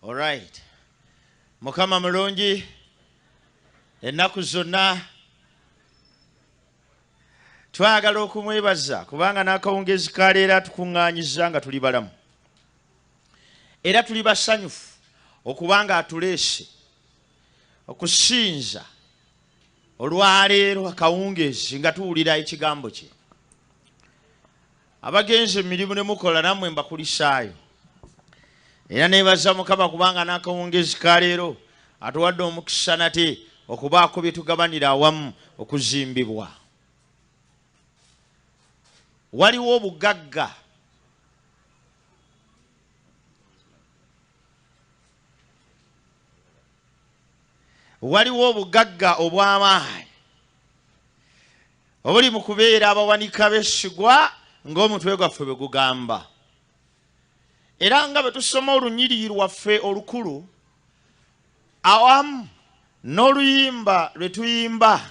Alright. Mukama mulungi ennaku zonna twagala okumwebaza kubanga n'akawungeezi ka leero atukuŋŋaanyizza nga tuli balamu era tuli basanyufu okubanga atuleese okusinza olwaleero akawungeezi nga tuwulira ekigambo kye. Abagenze emirimu ne mukola nammwe mbakulisaayo. Era neebaza Mukama kubanga n'akawungeezi ka leero atuwadde omukisa nate okubaako bye tugabanira awamu okuzimbibwa. Waliwo obugagga obw'amaanyi obuli mu kubeera abawanika beesigwa ng'omutwe gwaffe bwe gugamba. Era nga bwe tusoma olunyiriri lwaffe olukulu awamu n'oluyimba lwe tuyimba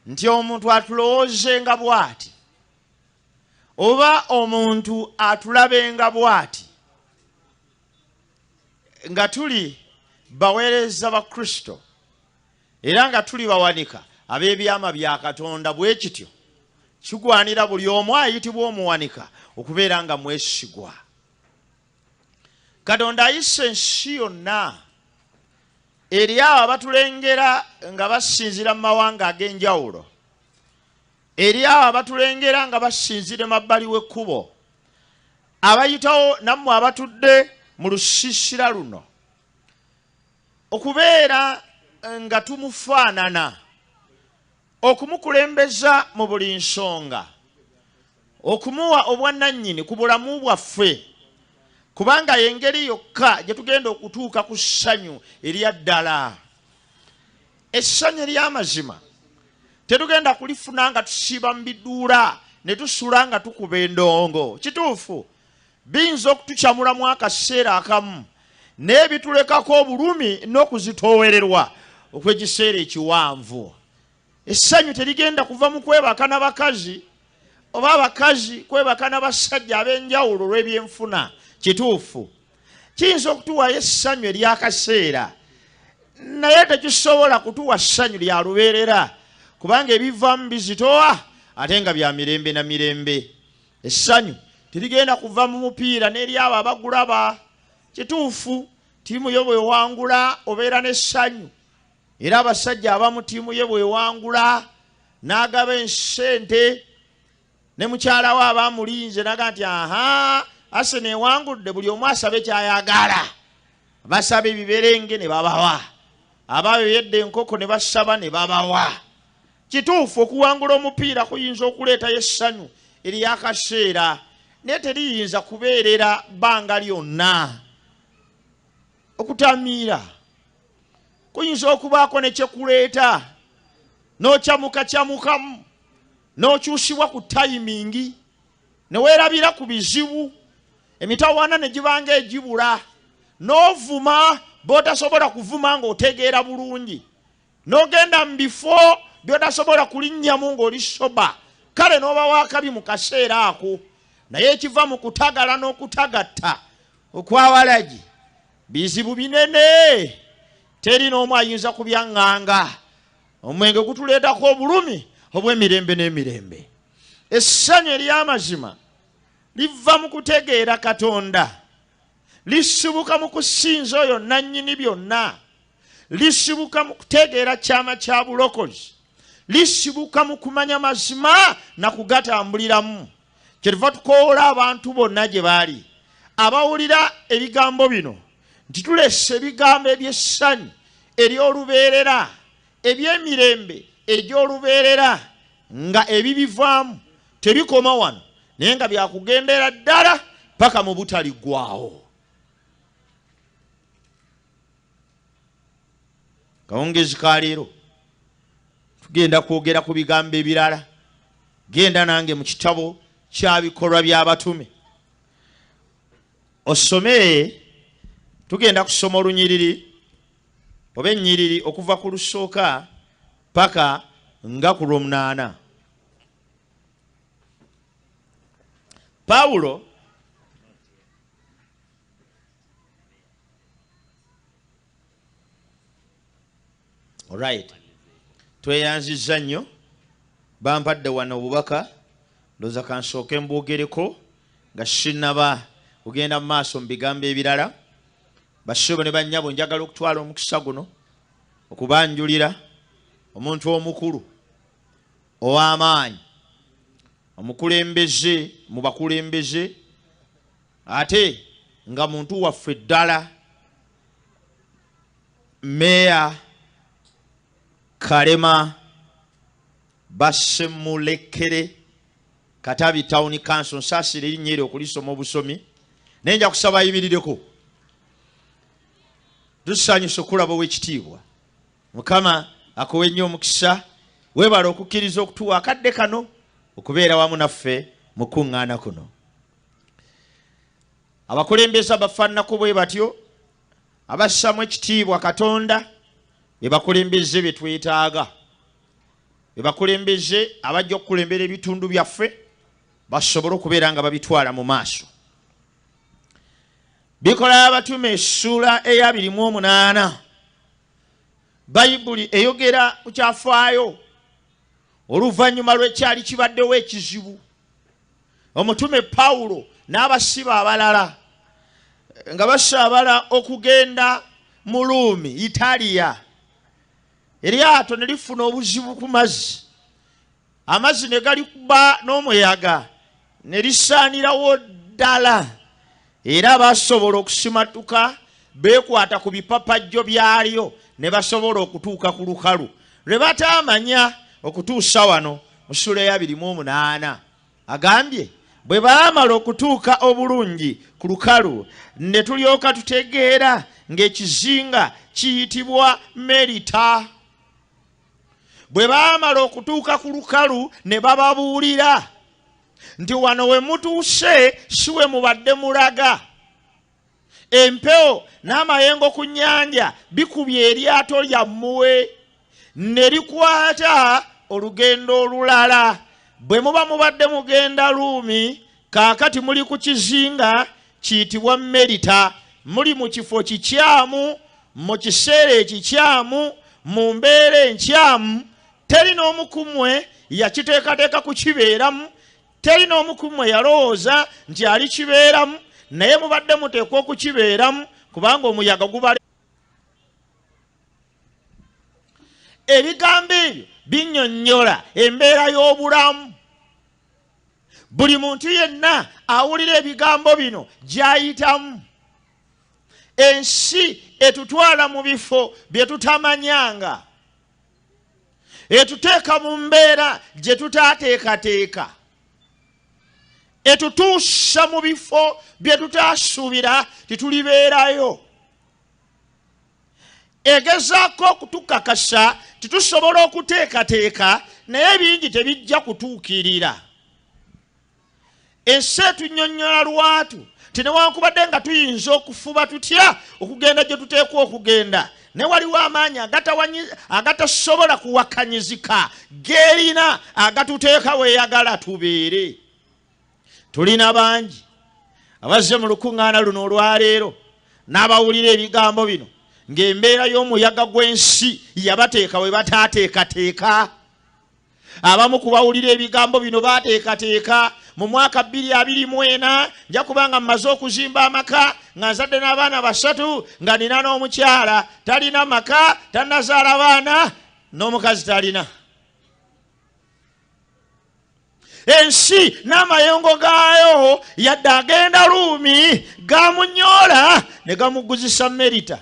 nti omuntu atulowoozenga bw'ati oba omuntu atulabenga bw'ati nga tuli baweereza ba Kristo era nga tuli bawanika ab'ebyama bya Katonda. Bwe kityo kigwanira buli omu ayitibwa omuwanika okubeera nga mwesigwa. Katonda ayise ensi yonna eri abo abatulengera nga basinziira mu mawanga ag'enjawulo, eri abo abatulengera nga basinziira emabbali w'ekkubo, abayitawo nammwe abatudde mu lusiisira luno, okubeera nga tumufaanana, okumukulembeza mu buli nsonga, okumuwa obwannannyini ku bulamu bwaffe, kubanga y'engeri yokka gye tugenda okutuuka ku ssanyu erya ddala. Essanyu ery'amazima tetugenda kulifuna nga tusiiba mu biduula ne tusula nga tukuba endongo. Kituufu biyinza okutukyamulamu akaseera akamu naye bitulekako obulumi n'okuzitoowererwa okw'ekiseera ekiwanvu. Essanyu terigenda kuva mu kwebaka n'abakazi oba abakazi kwebaka n'abasajja ab'enjawulo olw'ebyenfuna. Kituufu kiyinza okutuwaayo essanyu ery'akaseera naye tekisobola kutuwa ssanyu lya lubeerera kubanga ebivaamu bizitowa ate nga bya mirembe na mirembe. Essanyu terigenda kuva mu mupiira n'eri abo abagulaba. Kituufu ttiimu yo bw'ewangula obeera n'essanyu, era abasajja abamu ttiimu ye bw'ewangula n'agaba ensente ne mukyala we aba amulinze n'agamba nti aha, Arsenal ewangudde, buli omu asabe ky'ayagala. Basaba ebiberenge ne babawa, abayoyedde enkoko ne basaba ne babawa. Kituufu okuwangula omupiira kuyinza okuleetayo essanyu ery'akaseera naye teriyinza kubeerera bbanga lyonna. Okutamiira kuyinza okubaako ne kyekuleeta n'okyamukacamukamu n'okyusibwa ku tayimingi ne weerabira ku bizibu, emitawaana ne gibanga egibula, n'ovuma b'otasobola kuvuma ng'otegeera bulungi, n'ogenda mu bifo by'otasobola kulinnyamu ng'oli soba, kale n'oba wakabi mu kaseera ako. Naye ekiva mu kutagala n'okutagatta okwawalagi bizibu binene, teri n'omu ayinza kubyaŋŋanga. Omwenge gutuleetako obulumi obw'emirembe n'emirembe. Essanyu ery'amazima liva mu kutegeera Katonda, lisibuka mu kusinza oyo nannyini byonna, lisibuka mu kutegeera kyama kya bulokozi, lisibuka mu kumanya mazima na kugatambuliramu. Kyetuva tukoola abantu bonna gye baali abawulira ebigambo bino nti tulese ebigambo eby'essanyu ery'olubeerera, eby'emirembe egy'olubeerera, nga ebibivaamu tebikoma wano naye nga byakugendera ddala paka mu butaliggwaawo. Kawungeezi ka leero tugenda kwogera ku bigambo ebirala. Genda nange mu kitabo kya Bikolwa by'Abatume osome. Tugenda kusoma olunyiriri oba ennyiriri okuva ku lusooka paka nga ku lw'omunaana. Pawulo Alright, tweyanzizza nnyo. Bampadde wano obubaka, ndowooza kansooke mbwogereko nga sinnaba kugenda mu maaso mu bigambo ebirala. Bassebo ne bannyabo, njagala okutwala omukisa guno okubanjulira omuntu omukulu ow'amaanyi, omukulembeze mu bakulembeze, ate nga muntu waffe ddala, Meeya Kalema Basemulekere, Katabi Town Council. Nsaasira erinnya eryo okulisoma obusomi, naye nja kusaba ayimirireko. Tusanyusa okulaba ow'ekitiibwa. Mukama akuwe nnyo omukisa, weebale okukkiriza okutuwa akadde kano okubeera wamu naffe mu kuŋŋaana kuno. Abakulembeze abafaananako bwe batyo, abassamu ekitiibwa Katonda, be bakulembeze be twetaaga, be bakulembeze abajja okukulembera ebitundu byaffe basobole okubeera nga babitwala mu maaso. Bikola Abatume essuula eya 28, Bayibuli eyogera ku kyafaayo oluvannyuma lw'ekyali kibaddewo ekizibu. Omutume Pawulo n'abasibe abalala nga basaabala okugenda mu Ruumi, Italiya, eryato ne lifuna obuzibu ku mazzi, amazzi ne galikuba n'omuyaga ne lisaanirawo ddala, era basobola okusimatuka beekwata ku bipapajjo byalyo ne basobola okutuuka ku lukalu lwe bataamanya okutuusa wano mu ssuula eya 28. Agambye bwe baamala okutuuka obulungi ku lukalu ne tulyoka tutegeera ng'ekizinga kiyitibwa Merita. Bwe baamala okutuuka ku lukalu ne bababuulira nti wano we mutuuse si we mubadde mulaga. Empewo n'amayengo ku nnyanja bikubye eryato lyammwe ne likwata olugendo olulala. Bwe muba mubadde mugenda Ruumi, kaakati muli ku kizinga kiyitibwa Merita. Muli mu kifo kikyamu, mu kiseera ekikyamu, mu mbeera enkyamu. Teri n'omu ku mmwe yakiteekateeka kukibeeramu, teri n'omu ku mmwe yalowooza nti alikibeeramu, naye mubadde muteekwa okukibeeramu kubanga omuyaga gubale. Ebigambo ebyo binnyonnyola embeera y'obulamu. Buli muntu yenna awulira ebigambo bino gy'ayitamu. Ensi etutwala mu bifo bye tutamanyanga, etuteeka mu mbeera gye tutaateekateeka, etutuusa mu bifo bye tutaasuubira titulibeerayo, egezaako okutukakasa titusobola okuteekateeka, naye bingi tebijja kutuukirira. Ensi etunnyonnyola lwatu nti newankubadde nga tuyinza okufuba tutya okugenda gye tuteekwa okugenda, naye waliwo amaanyi agatasobola kuwakanyizika g'erina agatuteeka weeyagala tubeere. Tulina bangi abazze mu lukuŋŋaana luno olwaleero n'abawulira ebigambo bino ng'embeera y'omuyaga gw'ensi yabateeka we bataateekateeka. Abamu ku bawulira ebigambo bino baateekateeka mu mwaka 2024 nja kubanga mmaze okuzimba amaka, nga nzadde n'abaana 3, nga nina n'omukyala talina maka, tannazaala baana, n'omukazi talina. Ensi n'amayengo gaayo yadde agenda Ruumi gamunyoola ne gamuguzisa Merita.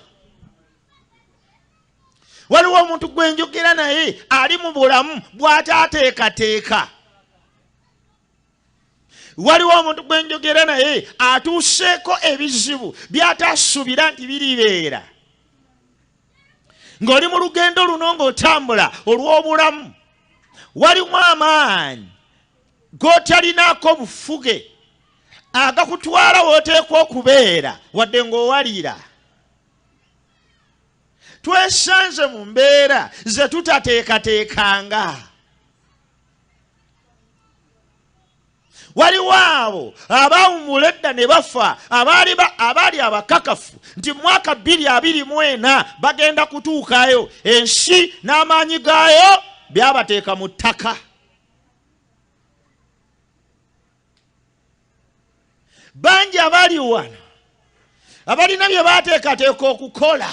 Waliwo omuntu gwe njogera naye ali mu bulamu bw'ataateekateeka. Waliwo omuntu gwe njogera naye atuuseeko ebizibu by'ataasuubira nti biribeera. Ng'oli mu lugendo luno ng'otambula olw'obulamu, waliwo amaanyi g'otalinaako bufuge agakutwala w'oteekwa okubeera wadde ng'owalira. Twesanze mu mbeera ze tutateekateekanga. Waliwo abo abaawummula edda ne bafa, abaali abakakafu nti mu mwaka 2024 bagenda kutuukayo, ensi n'amaanyi gaayo byabateeka mu ttaka. Bangi abali wano abalina bye baateekateeka okukola,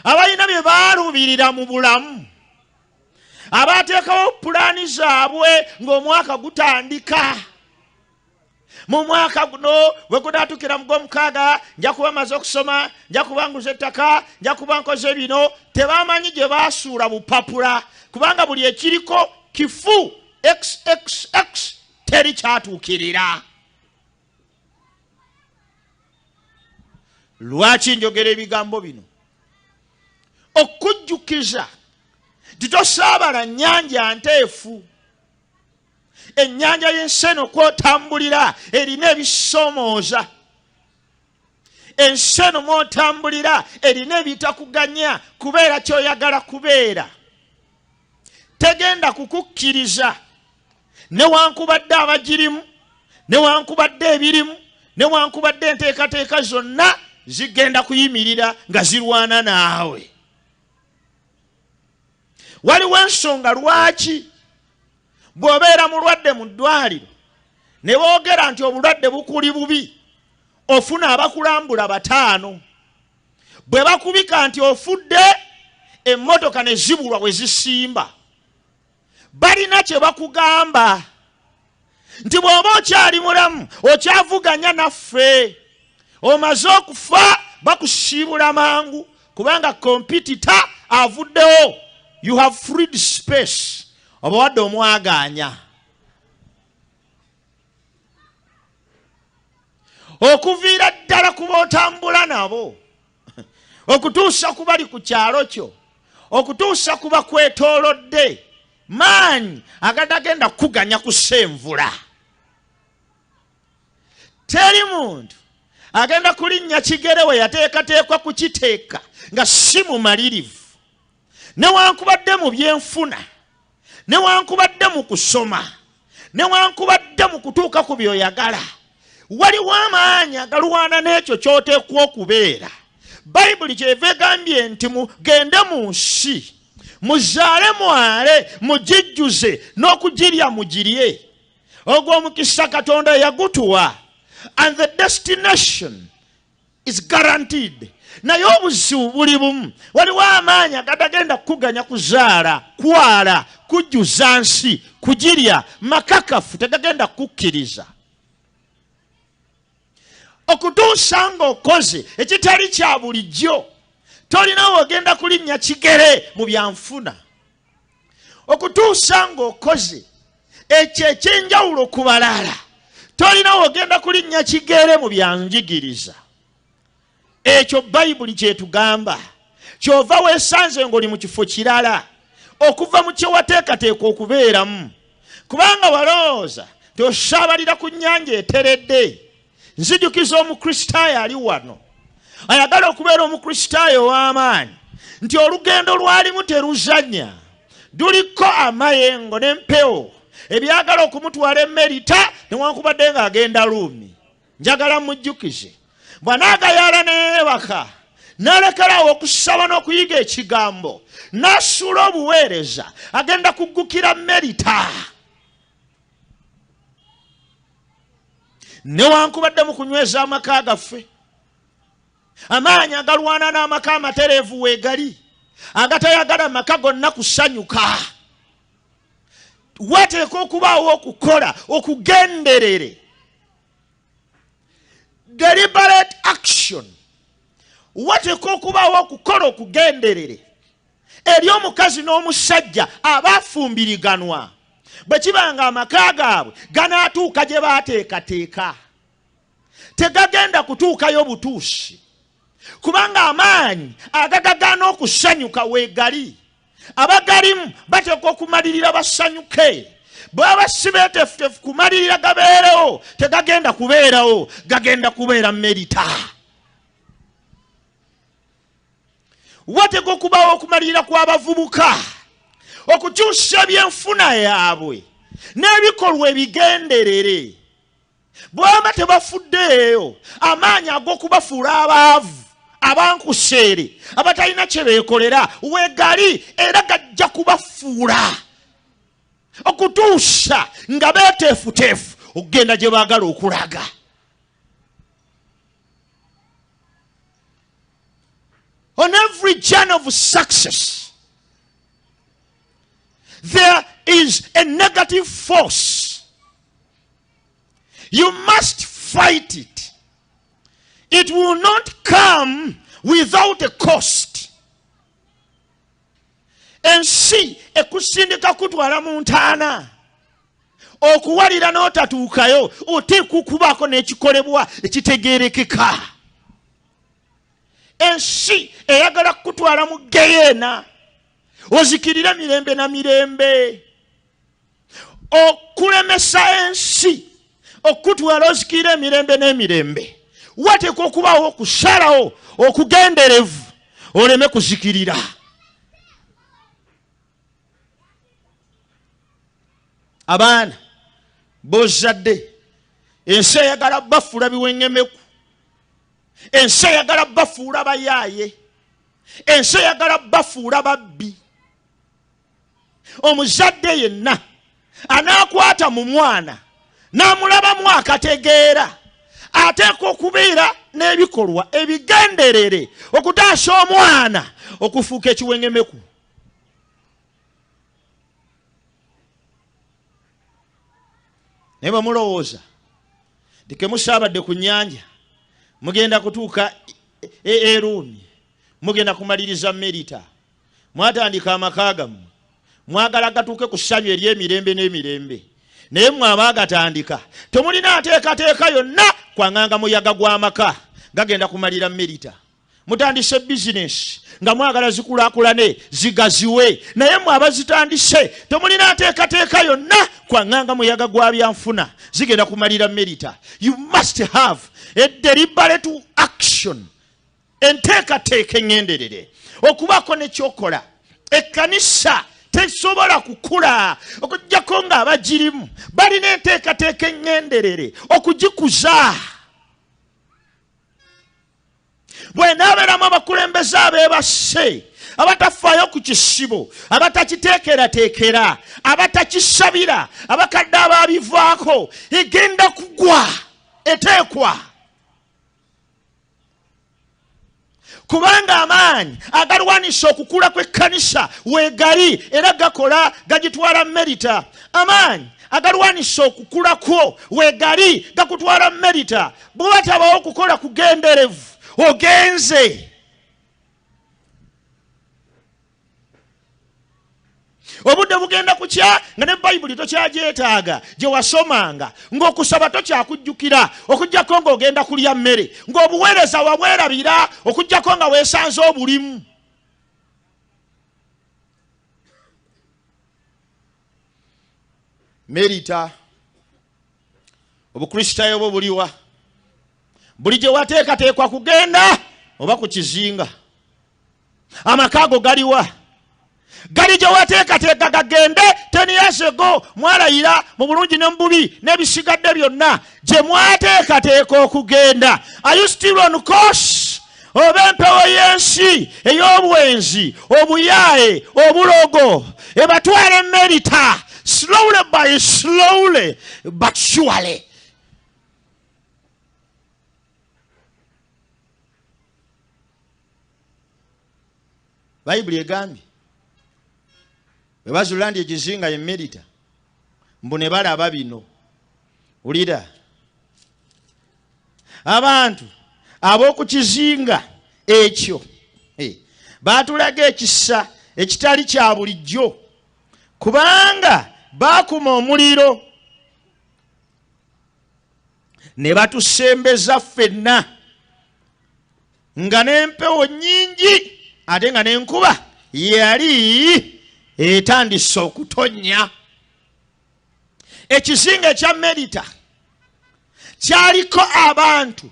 abalina bye baaluubirira mu bulamu, abateekawo pulaani zaabwe ng'omwaka gutandika. Mu mwaka guno bwe gunaatuukira mu gw'omukaaga nja kuba maze okusoma, nja kuba nguza ettaka, nja kuba nkoze bino. Tebamanyi gye baasuula bupapula, kubanga buli ekiriko kifu xxx, teri kyatuukirira. Lwaki njogera ebigambo bino? Okujjukiza nti tosaabala nnyanja nteefu. Ennyanja y'ensi eno kw'otambulira erina ebisoomooza. Ensi eno mw'otambulira erina ebitakuganya kubeera ky'oyagala kubeera. Tegenda kukukkiriza newankubadde abagirimu, newankubadde ebirimu, newankubadde enteekateeka zonna zigenda kuyimirira nga zirwana naawe. Waliwo ensonga lwaki bw'obeera mulwadde mu ddwaliro ne boogera nti obulwadde bukuli bubi, ofuna abakulambula 5. Bwe bakubika nti ofudde, emmotoka ne zibulwa we zisimba. Balina kye bakugamba nti bw'oba okyali mulamu okyavuganya naffe, omaze okufa bakusiibula mangu kubanga kompyuta avuddewo. You have freed space. Obawadde omwagaanya. Okuviira ddala ku b'otambula nabo, okutuusa ku bali ku kyalo kyo, okutuusa ku bakwetoolodde, maanyi agatagenda kukuganya kusenvula. Teri muntu agenda kulinnya kigere we yateekateekwa kukiteeka nga si mumalirivu, newankubadde mu byenfuna, newankubadde mu kusoma, newankubadde mu kutuuka ku by'oyagala. Waliwo amaanyi agalwana n'ekyo ky'oteekwa okubeera. Bayibuli kyeva egambye nti mugende mu nsi, muzaale mwale, mugijjuze n'okugirya mugirye. Ogwo omukisa Katonda yagutuwa, and the destination is guaranteed. Naye obuzibu buli bumu, waliwo amaanyi agatagenda kukuganya kuzaala, kwala, kujjuza nsi, kugirya, makakafu tegagenda kukkiriza. Okutuusa ng'okoze ekitali kya bulijjo, tolina w'ogenda kulinnya kigere mu byanfuna. Okutuusa ng'okoze ekyo ekyenjawulo ku balala, tolina w'ogenda kulinnya kigere mu byanjigiriza. Ekyo Bayibuli kyetugamba. Ky'ova weesanze ng'oli mu kifo kirala okuva mu kye wateekateeka okubeeramu, kubanga walowooza tosaabalira ku nnyanja eteredde. Nzijukiza Omukristaayo ali wano ayagala okubeera Omukristaayo ow'amaanyi nti olugendo lwalimu teruzannya, luliko amayengo n'empewo ebyagala okumutwala emerita newankubadde ng'agenda Ruumi. Njagala mujjukize bw'anaagayaala ne yeebaka, n'alekerawo okusaba n'okuyiga ekigambo, n'asuula obuweereza, agenda kuggukira merita. Newankubadde mu kunyweza amaka gaffe, amaanyi agalwana n'amaka amatereevu weegali, agatayagala maka gonna kusanyuka. Wateekwa okubaawo okukola okugenderere, deliberate action. Wateekwa okubaawo okukola okugenderere eri omukazi n'omusajja abaafumbiriganwa, bwe kiba nga amaka gaabwe ganaatuuka gye baateekateeka, tegagenda kutuukayo butuusi, kubanga amaanyi agagagaana okusanyuka weegali. Abagalimu bateekwa okumalirira basanyuke. Bw'aba si beeteefuteefu kumalirira gabeerewo, tegagenda kubeerawo, gagenda kubeera merita. Wateekwa okubaawo okumalirira kw'abavubuka okukyusa ebyenfuna yaabwe. N'ebikolwa ebigenderere. Bw'aba tebafuddeeyo, amaanyi ag'okubafuula abaavu, abankuseere, abatalina kye beekolera, weegali era gajja kubafuula okutuusa nga beeteefuteefu okugenda gye baagala okulaga. On every journey of success, there is a negative force. You must fight it. It will not come without a cost. Ensi ekusindika kutwala mu ntaana, okuwalira n'otatuukayo, oteekwa okubaako n'ekikolebwa ekitegeerekeka. Ensi eyagala kukutwala mu geyeena, ozikirire mirembe na mirembe. Okulemesa ensi okutwala ozikirire emirembe n'emirembe, wateekwa okubaawo okusalawo okugenderevu oleme kuzikirira. Abaana b'ozadde ensi eyagala bafuula biwengemeku, ensi eyagala bafuula bayaaye, ensi eyagala bafuula babbi. Omuzadde yenna anaakwata mu mwana n'amulabamu akategeera, ateekwa okubeera n'ebikolwa ebigenderere okutaasa omwana okufuuka ekiwengemeku. Naye bwe mulowooza nti ke musaabadde ku nnyanja mugenda kutuuka Eruumi, mugenda kumaliriza Merita. Mwatandika amaka gammwe mwagala gatuuke ku ssanyu ery'emirembe n'emirembe, naye mmwe abaagatandika temulina nteekateeka yonna kwanganga muyaga gw'amaka gagenda kumalira Merita. Mutandise bizinesi nga mwagala zikulaakulane zigaziwe, naye mmwe abazitandise temulina nteekateeka yonna kwanganga muyaga gwa byanfuna zigenda kumalira Merita. You must have a deliberate action, enteekateeka eŋŋenderere okubaako nekyokola. Ekkanisa tesobola kukula okuggyako ng'abagirimu balina enteekateeka eŋŋenderere okugikuza. Bw'enaabeeramu abakulembeze abeebase, abatafaayo ku kisibo, abatakiteekerateekera, abatakisabira, abakadde ababivaako, egenda kugwa, eteekwa. Kubanga amaanyi agalwanisa okukula kw'ekkanisa weegali era gakola, gagitwala Merita. Amaanyi agalwanisa okukula kwo weegali, gakutwala Merita. Bwe watabawo okukola kugenderevu, ogenze. Obudde bugenda kukya nga ne Bayibuli tokyagyetaaga gye wasomanga, ng'okusaba tokyakujjukira okuggyako ng'ogenda kulya mmere, ng'obuweereza wabwerabira okuggyako nga weesanze obulimu. Merita, Obukristaayo bwo buliwa? Buli gye wateekateekwa kugenda oba ku kizinga? Amaka ago galiwa? Gali gye wateekateeka gagende 10 years ago, mwalayira mu bulungi ne mu bubi n'ebisigadde byonna gye mwateekateeka okugenda. Are you still on course? Oba empewo y'ensi ey'obwenzi, obuyaaye, obulogo ebatwala Merita slowly by slowly but surely. Bayibuli egambye bwe bazuula nti ekizinga ye Merita, mbu ne balaba bino. Wulira, abantu ab'oku kizinga ekyo baatulaga ekisa ekitali kya bulijjo, kubanga baakuma omuliro ne batusembeza ffenna, nga n'empewo nnyingi ate nga n'enkuba yali etandise okutonnya. Ekizinga ekya Merita kyaliko abantu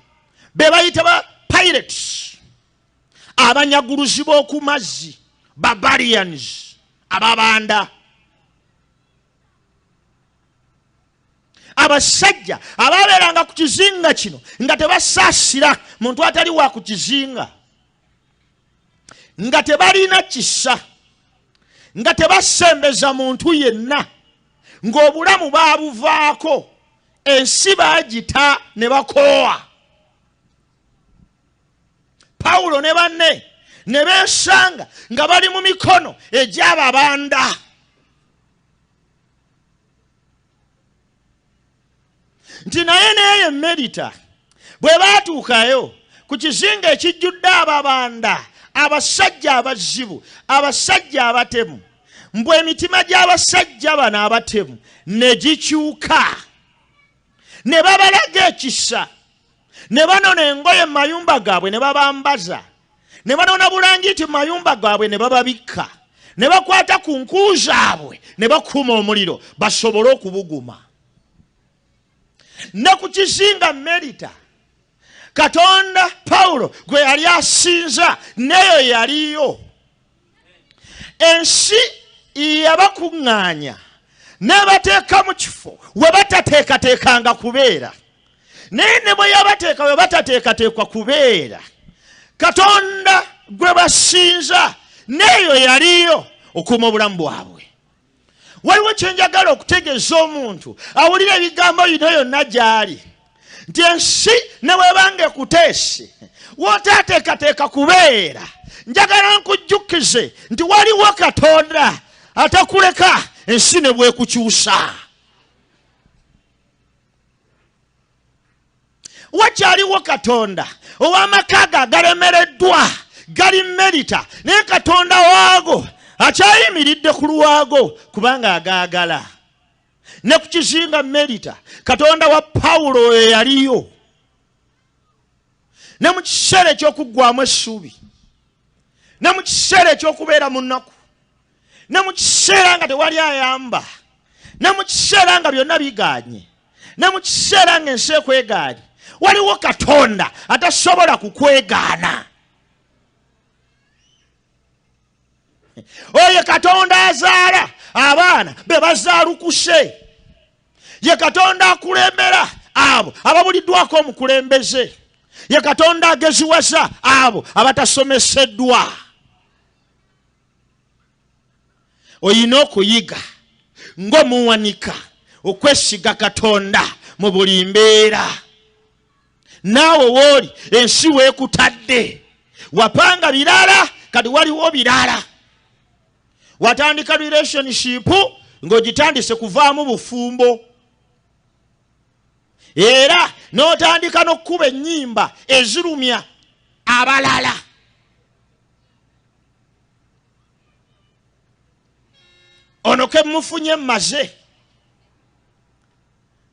be bayita ba pirates, abanyaguluzi b'oku mazzi, barbarians, ababanda. Abasajja ababeeranga ku kizinga kino nga tebasaasira muntu atali wa ku kizinga, nga tebalina kisa, nga tebasembeza muntu yenna, ng'obulamu baabuvaako, ensi baagita ne bakoowa. Pawulo ne banne ne beesanga nga bali mu mikono egy'ababanda. Nti naye neeyo Merita bwe baatuukayo ku kizinga ekijjudde ababanda, abasajja abazibu, abasajja abatemu, mbwe emitima gy'abasajja bano abatemu ne gikyuka, ne babalaga ekisa, ne banona engoye mu mayumba gaabwe ne babambaza, ne banona bulangiti mu mayumba gaabwe ne bababikka, ne bakwata ku nku zaabwe ne bakuuma omuliro basobole okubuguma. Ne ku kizinga Merita, Katonda Pawulo gwe yali asinza n'eyo yaliyo. Ensi yabakuŋŋaanya n'ebateeka mu kifo we batateekateekanga kubeera, naye ne bwe yabateeka we batateekateekwa kubeera, Katonda gwe basinza n'eyo yaliyo okuuma obulamu bwabwe. Waliwo kye njagala okutegeeza omuntu awulira ebigambo bino yonna gy'ali, nti ensi ne bw'ebanga ekuteese w'otaateekateeka kubeera, njagala nkujjukize nti waliwo Katonda atakuleka ensi ne bw'ekukyusa. Wakyaliwo Katonda ow'amaka ge agalemereddwa gali Merita, naye Katonda waago akyayimiridde ku lwago kubanga agaagala. Ne ku kizinga Merita, Katonda wa Pawulo oyo yaliyo. Ne mu kiseera eky'okuggwaamu essuubi, ne mu kiseera eky'okubeera mu nnaku, ne mu kiseera nga tewali ayamba, ne mu kiseera nga byonna bigaanye, ne mu kiseera ng'ensi ekwegaanye, waliwo Katonda atasobola kukwegaana. Oyo Katonda azaala abaana be bazaalukuse. Ye Katonda akulembera abo ababuliddwako omukulembeze. Ye Katonda ageziwaza abo abatasomeseddwa. Olina okuyiga ng'omuwanika okwesiga Katonda mu buli mbeera. Naawe wooli ensi weekutadde, wapanga birala, kati waliwo birala. Watandika relationship ng'ogitandise kuvaamu bufumbo, era n'otandika n'okukuba ennyimba ezirumya abalala. Ono ke mufunye mmaze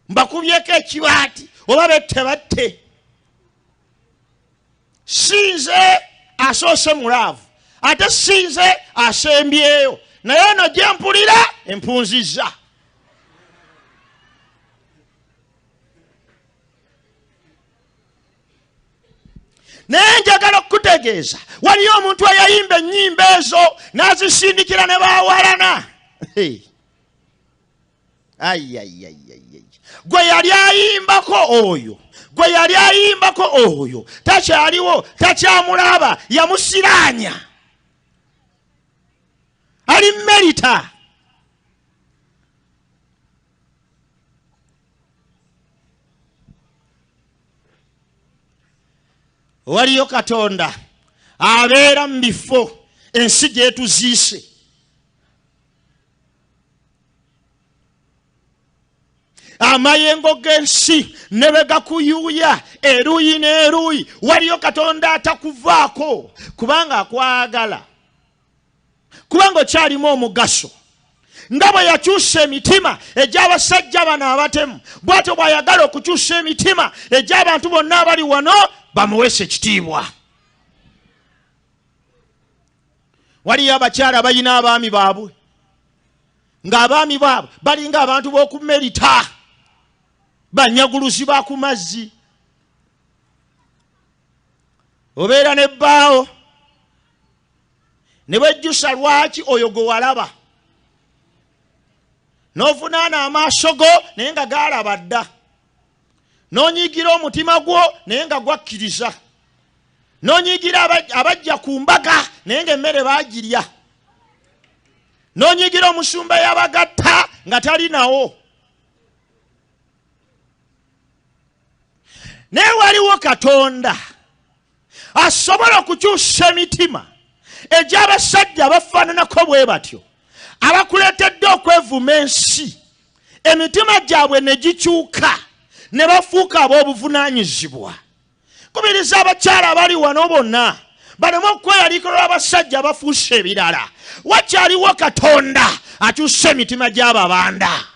mbakubyeko ekibaati oba bette batte. Sinze asoose mu laavu, ate sinze asembyeyo, naye eno gye mpulira empunzizza. Naye njagala okukutegeeza, waliyo omuntu eyayimba ennyimba ezo n'azisindikira ne bawalana. Gwe yali ayimbako oyo, gwe yali ayimbako oyo takyaliwo, takyamulaba, yamusiraanya. Ali Merita. Waliyo Katonda abeera mu bifo ensi gyetuziise. Amayengo g'ensi ne bwe gakuyuuya eruuyi n'eruuyi, waliyo Katonda atakuvaako kubanga akwagala, kubanga okyalimu omugaso. Nga bwe yakyusa emitima egy'abasajja bano abatemu, bw'atyo bw'ayagala okukyusa emitima egy'abantu bonna abali wano bamuweese ekitiibwa. Waliyo abakyala abalina abaami baabwe ng'abaami baabwe balinga abantu b'oku Merita, banyaguluzi ba ku mazzi. Obeera n'ebbaawo ne wejjusa lwaki oyo gwe walaba. N'ovunaana amaaso go naye nga gaalaba dda. N'onyiigira omutima gwo naye nga gwakkiriza. N'onyiigira abajja ku mbaga naye ng'emmere baagirya. N'onyiigira omusumba eyabagatta nga tali nawo. Naye waliwo Katonda asobola okukyusa emitima egy'abasajja abafaananako bwe batyo, abakuleetedde okwevuma ensi, emitima gyabwe ne gikyuka ne bafuuka ab'obuvunaanyizibwa. Kubiriza abakyala abali wano bonna baleme okweyaliikira olw'abasajja abafuuse ebirala. Wakyaliwo Katonda akyusa emitima gy'ababanda.